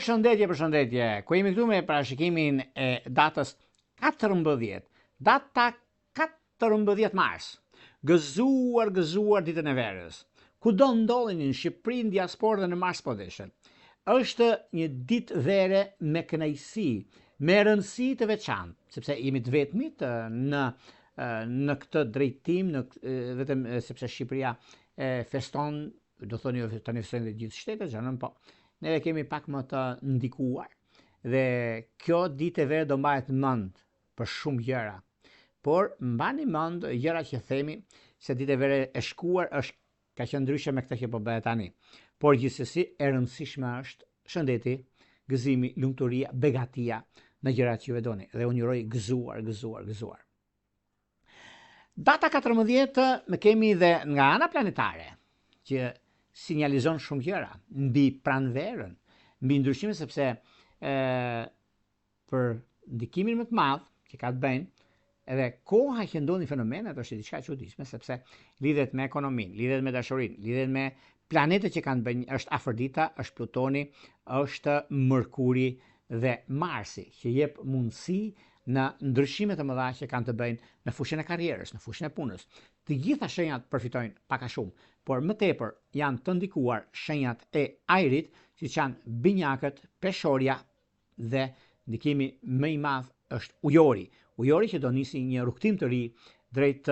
Përshëndetje, përshëndetje. Ku jemi këtu me parashikimin e datës 14. Data 14 mars. Gëzuar, gëzuar ditën e verës. Kudo ndodheni në Shqipëri, në diasporë dhe në Mars po deshe. Është një ditë vere me kënaqësi, me rëndësi të veçantë, sepse jemi të vetmit në në këtë drejtim, në vetëm sepse Shqipëria e feston Do thoni jo tani festojnë dhe gjithë shtetet, xhanëm po. Neve kemi pak më të ndikuar dhe kjo ditë e verë do mbahet mend për shumë gjëra. Por mbani mend gjëra që themi se ditë e verë e shkuar është ka qenë ndryshe me këtë që po bëhet tani. Por gjithsesi e rëndësishme është shëndeti, gëzimi, lumturia, begatia në gjërat që ju e doni. Dhe unë ju uroj gëzuar, gëzuar, gëzuar. Data 14 me kemi dhe nga ana planetare, që sinjalizon shumë gjëra, mbi pranverën, mbi ndryshimin sepse e, për ndikimin më të madh që ka të bëjnë edhe koha që ndodhin fenomenet është diçka e çuditshme sepse lidhet me ekonominë, lidhet me dashurinë, lidhet me planetet që kanë të bëjnë, është Afërdita, është Plutoni, është Mërkuri dhe Marsi, që jep mundësi në ndryshime të mëdha që kanë të bëjnë në fushën e karrierës, në fushën e punës. Të gjitha shenjat përfitojnë pak a shumë, por më tepër janë të ndikuar shenjat e ajrit, siç janë binjakët, peshorja dhe ndikimi më i madh është ujori. Ujori që do nisi një rrugëtim të ri drejt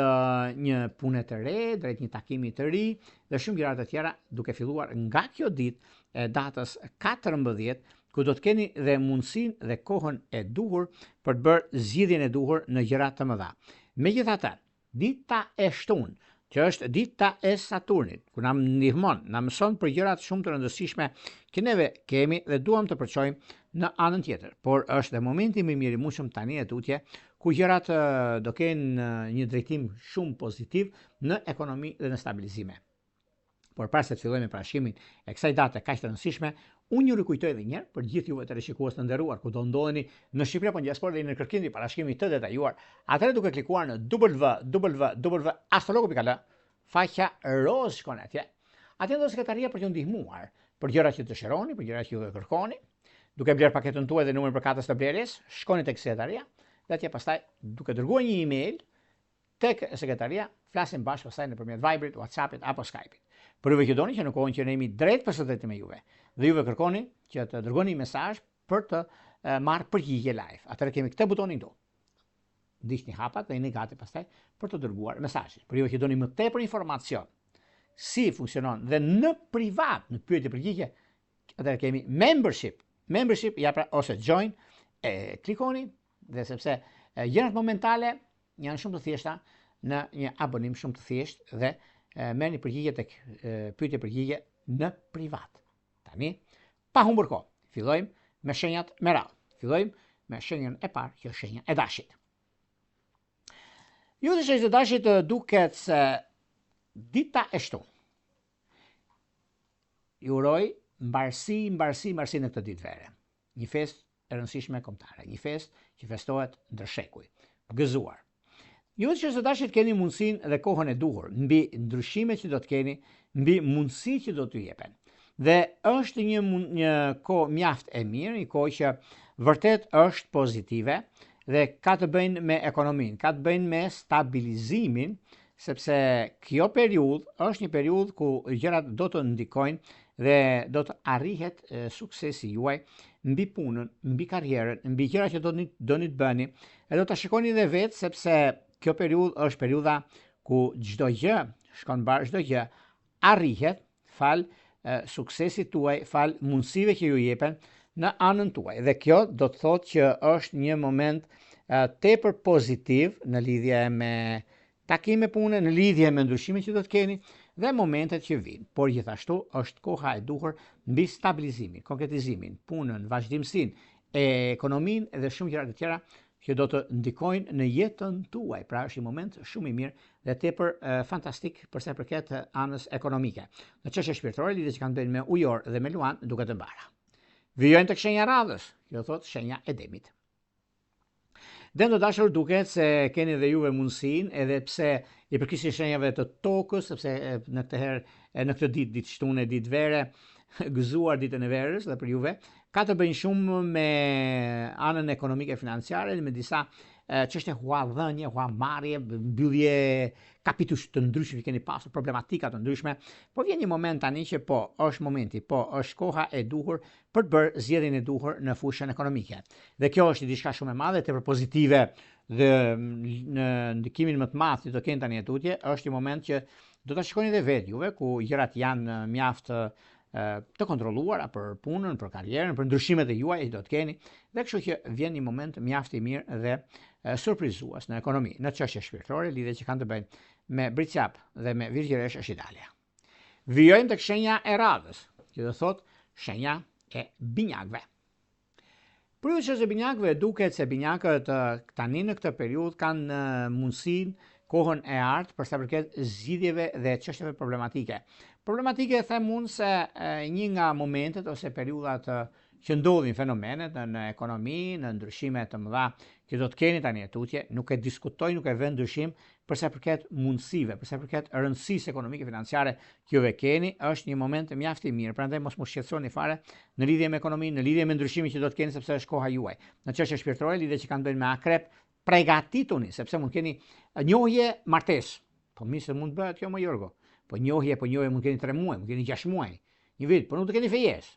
një pune të re, drejt një takimi të ri dhe shumë gjëra të tjera, duke filluar nga kjo ditë e datës 14 ku do të keni dhe mundësinë dhe kohën e duhur për të bërë zgjidhjen e duhur në gjëra të mëdha. Megjithatë, dita e shtunë, që është dita e Saturnit, ku na ndihmon, na mëson për gjërat shumë të rëndësishme që neve kemi dhe duam të përçojmë në anën tjetër. Por është dhe momenti më i mirë i mundshëm tani e tutje, ku gjërat do kenë një drejtim shumë pozitiv në ekonomi dhe në stabilizime. Por para se të fillojmë me parashikimin e kësaj date kaq të rëndësishme, unë ju rikujtoj edhe një herë për gjithë juve teleshikues të nderuar kudo ndodheni në Shqipëri apo në diasporë dhe jeni në kërkim të parashikimit të detajuar, atëherë duke klikuar në www.astrologu.al, faqja rozë shkon atje. Atje ndodhet sekretaria për t'ju ndihmuar për gjërat që dëshironi, për gjërat që ju kërkoni. Duke blerë paketën tuaj dhe numrin përkatës të blerjes, shkoni tek sekretaria dhe atje pastaj duke dërguar një email Tek sekretaria, flasim bashkë pastaj nëpërmjet Viberit, WhatsAppit apo Skype-it. Për juve që doni që në kohën që ne jemi drejt për së drejti me juve, dhe juve kërkoni që të dërgoni një mesazh për të marrë përgjigje live. Atëherë kemi këtë butonin këtu. Ndiqni hapat dhe jeni gati pastaj për të dërguar mesazhin. Për juve që doni më tepër informacion si funksionon dhe në privat, në pyetje përgjigje, atëherë kemi membership. Membership ja pra ose join e klikoni dhe sepse gjërat momentale janë shumë të thjeshta në një abonim shumë të thjeshtë dhe merrni përgjigje tek pyetje përgjigje në privat. Tani, pa humbur kohë, fillojmë me shenjat me radhë. Fillojmë me shenjën e parë, që është shenja e dashit. Ju të shenjës e dashit duket se dita e shtunë. Ju uroj mbarësi, mbarësi, mbarësi në këtë ditë vere. Një festë e rëndësishme kombëtare, një festë që festohet ndër shekuj. Gëzuar. Ju të shenjës së dashit keni mundësinë dhe kohën e duhur mbi ndryshimet që do të keni, mbi mundësitë që do t'ju jepen. Dhe është një një kohë mjaft e mirë, një kohë që vërtet është pozitive dhe ka të bëjnë me ekonominë, ka të bëjnë me stabilizimin, sepse kjo periudhë është një periudhë ku gjërat do të ndikojnë dhe do të arrihet suksesi juaj mbi punën, mbi karrierën, mbi gjërat që doni doni të bëni. E do ta shikoni dhe vetë sepse kjo periudhë është periudha ku çdo gjë shkon mbarë, çdo gjë arrihet falë suksesit tuaj, falë mundësive që ju jepen në anën tuaj. Dhe kjo do të thotë që është një moment tepër pozitiv në lidhje me takime pune, në lidhje me ndryshimet që do të keni dhe momentet që vijnë. Por gjithashtu është koha e duhur mbi stabilizimin, konkretizimin, punën, vazhdimësinë, ekonominë dhe shumë gjëra të tjera që do të ndikojnë në jetën tuaj. Pra është një moment shumë i mirë dhe tepër fantastik për sa i përket anës ekonomike. Në çështje shpirtërore, lidhjet që kanë të bëjnë me ujor dhe me luan duket të mbara. Vijojmë tek shenja e radhës, kjo thotë shenja e demit. Dem të dashur duket se keni dhe juve mundësinë, edhe pse i përkisni shenjave të tokës, sepse në këtë herë, në këtë ditë, ditë shtune, ditë vere, gëzuar ditën e verës dhe për juve, Ka të bëjnë shumë me anën ekonomike financiare, me disa çështje huadhënie, huamarrje, mbyllje kapitush të ndryshëm që keni pasur, problematika të ndryshme. Po vjen një moment tani që po, është momenti, po, është koha e duhur për të bërë zgjedhjen e duhur në fushën ekonomike. Dhe kjo është diçka shumë e madhe, tepër pozitive dhe në ndikimin më të madh që do keni tani e tutje, është një moment që do ta shikoni edhe vetë juve ku gjërat janë mjaft të kontrolluara për punën, për karrierën, për ndryshimet e juaja që do të keni, dhe kështu që vjen një moment mjaft i mirë dhe surprizues në ekonomi, në çështje shpirtërore, lidhje që kanë të bëjnë me Bricjap dhe me Virgjëresh është idealja. Vijojmë tek shenja e radhës, që do thotë shenja e binjakëve. Për ju shenjës së binjakëve duket se binjakët tani në këtë periudhë kanë mundësinë kohën e artë për sa përket zgjidhjeve dhe çështjeve problematike. Problematike them unë se një nga momentet ose periudhat që ndodhin fenomenet në, në ekonomi, në ndryshime të mëdha që do të keni tani e tutje, nuk e diskutoj, nuk e vë në dyshim për sa përket mundësive, për sa përket rëndësisë ekonomike financiare që juve keni, është një moment mjaft i mirë. Prandaj mos u shqetësoni fare në lidhje me ekonominë, në lidhje me ndryshimin që do të keni sepse është koha juaj. Në çështje shpirtërore, lidhje që kanë të bëjnë me akrep, pregatituni sepse mund keni njohje martesë. Po mirë se mund të bëhet kjo më Jorgo. Po njohje, po njohje mund keni 3 muaj, mund keni 6 muaj, një vit, por nuk do keni fejesë.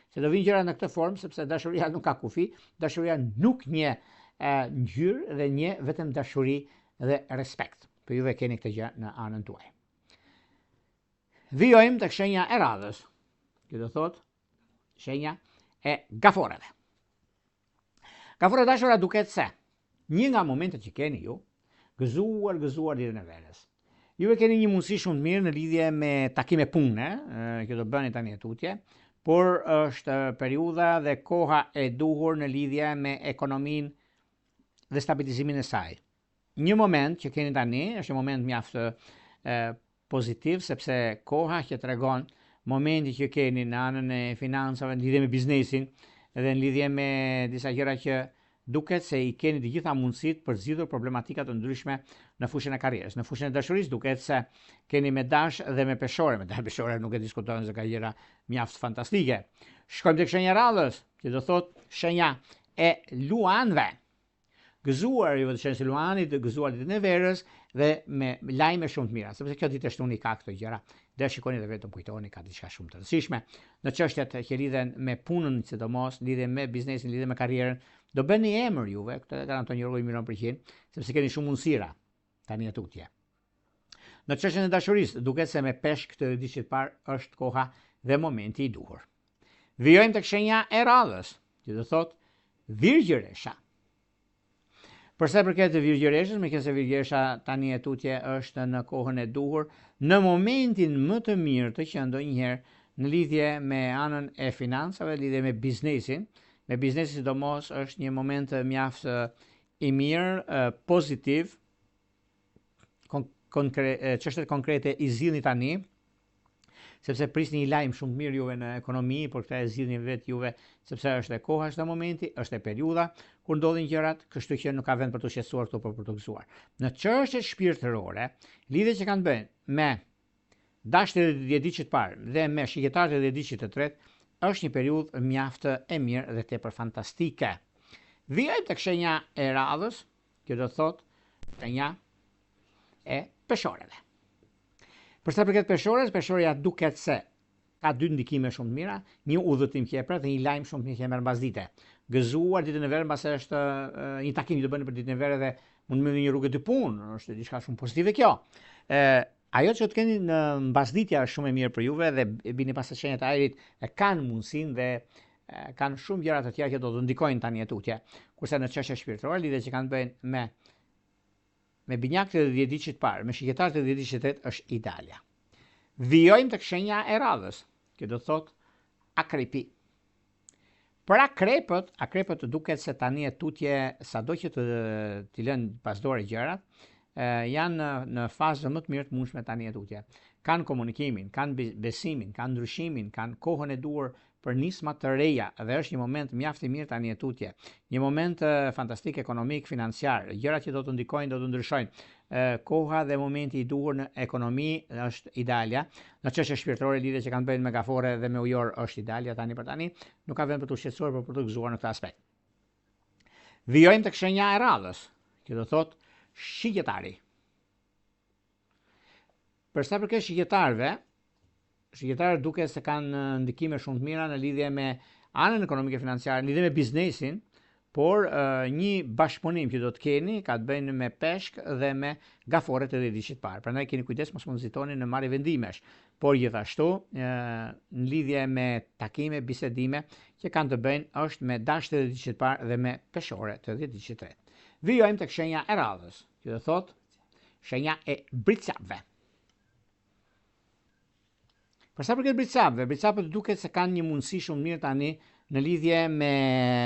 Se do vinë gjëra në këtë formë, sepse dashuria nuk ka kufi, dashuria nuk njeh ngjyrë dhe njeh vetëm dashuri dhe respekt. Po juve keni këtë gjë në anën tuaj. Vijojmë tek shenja e radhës, që do thotë shenja e gaforeve. Gafore të dashura duket se një nga momentet që keni ju, gëzuar, gëzuar ditën e verës. Ju e keni një mundësi shumë të mirë në lidhje me takime pune, që do bëni tani e tutje, por është periudha dhe koha e duhur në lidhje me ekonominë dhe stabilizimin e saj. Një moment që keni tani, është një moment mjaft pozitiv sepse koha që tregon momenti që keni në anën e financave në lidhje me biznesin dhe në lidhje me disa gjëra që duket se i keni të gjitha mundësitë për të zgjidhur problematika të ndryshme në fushën e karrierës. Në fushën e dashurisë duket se keni me dash dhe me peshore, me dash peshore nuk e diskutojmë se ka gjëra mjaft fantastike. Shkojmë tek shenja e radhës, që do thotë shenja e luanëve. Gëzuar juve të shenjës së Luanit, gëzuar ditën e verës dhe me lajme shumë të mira, sepse kjo ditë e shtunë i ka këto gjëra. Dhe shikoni dhe vetëm kujtoni ka diçka shumë të rëndësishme. Në çështjet që lidhen me punën, sidomos lidhen me biznesin, lidhen me karrierën, do bëni emër juve, këtë e garanton Jorgo një milion për qind, sepse keni shumë mundësira tani e tutje. Në çështjen e dashurisë, duket se me peshk të dhjetëditëshit të parë është koha dhe momenti i duhur. Vijojmë tek shenja e radhës, që do thotë Virgjëresha. Për sa i përket Virgjëreshës, meqenëse Virgjëresha tani e tutje është në kohën e duhur, në momentin më të mirë të qenë ndonjëherë në lidhje me anën e financave, lidhje me biznesin, me biznesin sidomos është një moment mjaft i mirë, pozitiv, konkre, çështjet konkrete i zgjidhni tani, sepse prisni një lajm shumë të mirë juve në ekonomi, por këtë e zgjidhni vetë juve, sepse është e koha, është e momenti, është e periudha kur ndodhin gjërat, kështu që nuk ka vend për t'u shqetësuar këtu, por për t'u gëzuar. Në çështjet shpirtërore, lidhje që kanë të bëjnë me dashtë e dhjetëditëshit të parë dhe me shigjetarët e dhjetëditëshit të tretë, është një periudhë mjaft e mirë dhe tepër fantastike. Vijojmë tek shenja e radhës, Kjo do të thotë shenja e peshoreve. Për sa përket peshores, peshorja duket se ka dy ndikime shumë të mira, një udhëtim që e pret dhe një lajm shumë të mirë që e merr mbasdite. Gëzuar ditën e verë mbase është një takim që do bëni për ditën e verë dhe mund të merrni një rrugë dy punë, është diçka shumë pozitive kjo. Ë ajo që të keni në mbasditja është shumë e mirë për juve dhe bini pas shenjat e ajrit e kanë mundësinë dhe kanë shumë gjëra të tjera që do të ndikojnë tani e tutje. Kurse në çështje shpirtërore, lidhje që kanë të bëjnë me me binjakët e dhjetëditëshit të parë, me shigjetarët e dhjetëditëshit të tretë është idealja. Vijojmë tek shenja e radhës, që do të thotë akrepi. Për akrepët, akrepët duket se tani e tutje sado që të t'i lënë pas dore gjërat, janë në, në fazën më të mirë të mundshme tani e tutje. Kanë komunikimin, kanë besimin, kanë ndryshimin, kanë kohën e duhur për nisma të reja dhe është një moment mjaft i mirë tani e tutje. Një moment fantastik ekonomik, financiar, gjërat që do të ndikojnë, do të ndryshojnë. Koha dhe momenti i duhur në ekonomi është idealja. Në çështje shpirtërore lidhje që kanë të bëjnë me gafore dhe me ujor është idealja tani për tani. Nuk ka vend për t'u shqetësuar por për t'u gëzuar në këtë aspekt. Vijojmë tek shenja e radhës, që do thotë shigjetari. Për sa përket shigjetarëve, shigjetarët duket se kanë ndikime shumë të mira në lidhje me anën ekonomike financiare, në lidhje me biznesin, por një bashkëpunim që do të keni ka të bëjnë me peshk dhe me gafore të dhjetëditëshit të parë. Prandaj keni kujdes mos u nxitoni në marrje vendimesh, por gjithashtu në lidhje me takime, bisedime që kanë të bëjnë është me dash të dhjetëditëshit të parë dhe me peshore të dhjetëditëshit të tretë. Vijojmë tek shenja e radhës, që do thotë shenja e bricjapëve. Për sa përket bricjapëve, bricjapët duket se kanë një mundësi shumë mirë tani në lidhje me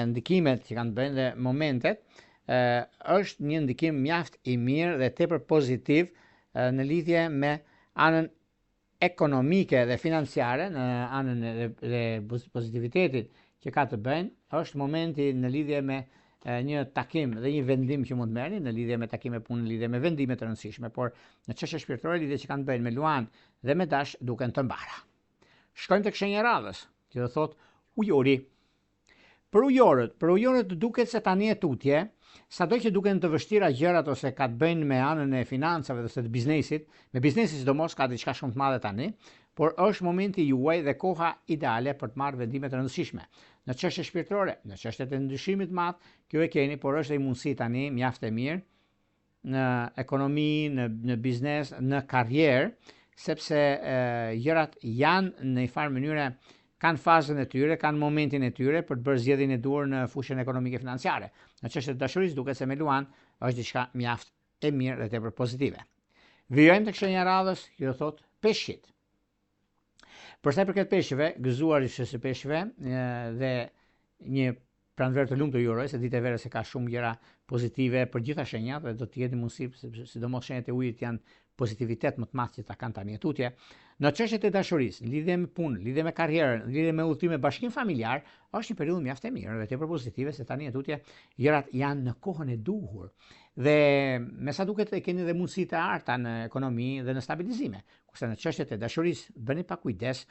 ndikimet që kanë të bëjnë dhe momentet, ë është një ndikim mjaft i mirë dhe tepër pozitiv në lidhje me anën ekonomike dhe financiare në anën e dhe pozitivitetit që ka të bëjnë, është momenti në lidhje me një takim dhe një vendim që mund të merrni në lidhje me takime punë, në lidhje me vendime të rëndësishme, por në çështje shpirtërore lidhje që kanë të bëjnë me Luan dhe me Dash duken të mbara. Shkojmë tek shenja e radhës, që do thotë ujori. Për ujorët, për ujorët duket se tani e tutje, sado që duken të vështira gjërat ose ka të bëjnë me anën e financave ose të biznesit, me biznesin sidomos ka diçka shumë të madhe tani, por është momenti juaj dhe koha ideale për të marrë vendime të rëndësishme. Në çështje shpirtërore, në çështjet e ndryshimit të madh, kjo e keni, por është dhe një mundësi tani mjaft e mirë në ekonomi, në në biznes, në karrierë, sepse e, gjërat janë në një farë mënyre kanë fazën e tyre, kanë momentin e tyre për të bërë zgjedhjen e duhur në fushën ekonomike financiare. Në çështje të dashurisë duket se me Luan është diçka mjaft e mirë dhe tepër pozitive. Vijojmë tek shenja e radhës, që do thotë peshqit. Për sa i përket peshqve, gëzuar së peshqve dhe një pranverë të lumtur ju uroj, se dita e verës e ka shumë gjëra pozitive për gjitha shenjat dhe do të jetë mundësi, sidomos shenjat e ujit janë pozitivitet më të madh që ta kanë tani e tutje. Në çështjet e dashurisë, në lidhje me punë, në lidhje me karrierën, në lidhje me udhëtime, bashkim familjar, është një periudhë mjaft e mirë dhe tepër pozitive se tani e tutje gjërat janë në kohën e duhur. Dhe me sa duket e keni dhe mundësi të arta në ekonomi dhe në stabilizime. Kurse në çështjet e dashurisë, bëni pak kujdes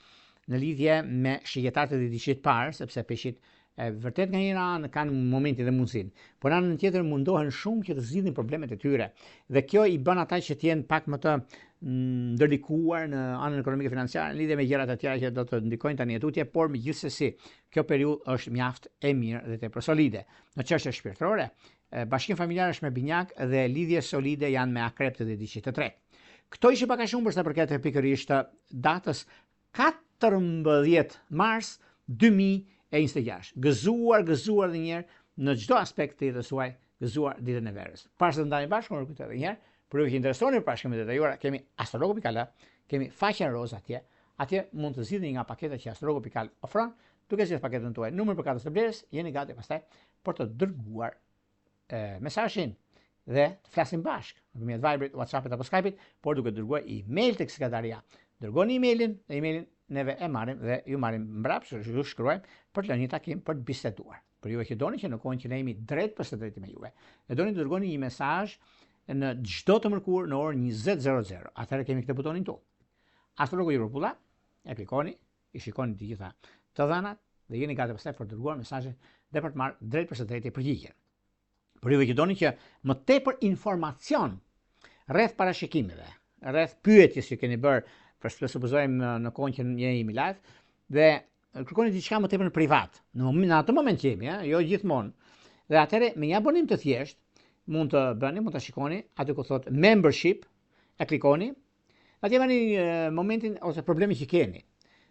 në lidhje me shigjetarët e dhjetëditëshit të parë, sepse peshqit e vërtet nga njëra anë kanë momentin dhe mundësinë, por në anën tjetër mundohen shumë që të zgjidhin problemet e tyre. Dhe kjo i bën ata që të jenë pak më të ndërlikuar në anën ekonomike financiare në lidhje me gjërat e tjera që do të ndikojnë tani e tutje, por megjithsesi kjo periudhë është mjaft e mirë dhe tepër solide. Në çështje shpirtërore, bashkim familjar është me binjak dhe lidhje solide janë me akrep të dhjetëditëshit të tretë. Këto ishin pak a shumë për sa përket pikërisht datës 14 mars 2026. Gëzuar, gëzuar dhe njëherë në çdo aspekt të jetës suaj, gëzuar ditën e verës. Para se të ndahemi bashkë, unë kujtoj edhe një herë, për ju që interesoni për parashikime të detajuara, kemi astrologu.al, kemi faqen rozë atje. Atje mund të zgjidhni nga paketat që astrologu.al ofron, duke zgjedhur paketën tuaj, numrin përkatës të blerjes, jeni gati pastaj për të dërguar mesazhin dhe të flasim bashkë nëpërmjet Viberit, WhatsAppit apo Skype-it, por duke dërguar email tek sekretaria. Dërgoni emailin dhe emailin neve e marrim dhe ju marrim mbrapsht, ju shkruajmë për të lënë një takim për të biseduar. Për juve që doni që në kohën që ne jemi drejt për së drejti me juve, e doni të dërgoni një mesazh në çdo të mërkurë në orën 20:00. Atëherë kemi këtë butonin këtu. Astrologu Juro Pulla, e klikoni, i shikoni të gjitha të dhënat dhe jeni gati pastaj për të dërguar mesazhin dhe për të marrë drejt për së drejti përgjigjen. Për juve që doni që më tepër informacion rreth parashikimeve, rreth pyetjes që keni bërë, për të supozojmë në kohën që ne jemi live dhe kërkoni diçka më tepër në privat, në moment në atë moment që jemi, ëh, jo gjithmonë. Dhe atëherë me një abonim të thjeshtë mund të bëni, mund ta shikoni aty ku thotë membership, e klikoni Atje merrni momentin ose problemin që keni.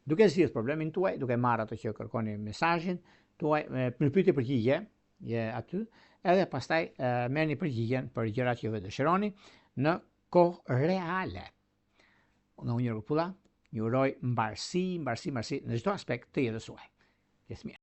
Duke zgjidhur problemin tuaj, duke marrë ato që kërkoni mesazhin tuaj, me pyetje përgjigje, je aty, edhe pastaj merrni përgjigjen për gjërat që juve dëshironi në kohë reale. Nga unë Jorgo Pulla, ju uroj mbarësi, mbarësi, mbarësi në çdo aspekt të jetës suaj. Gjithë mirë.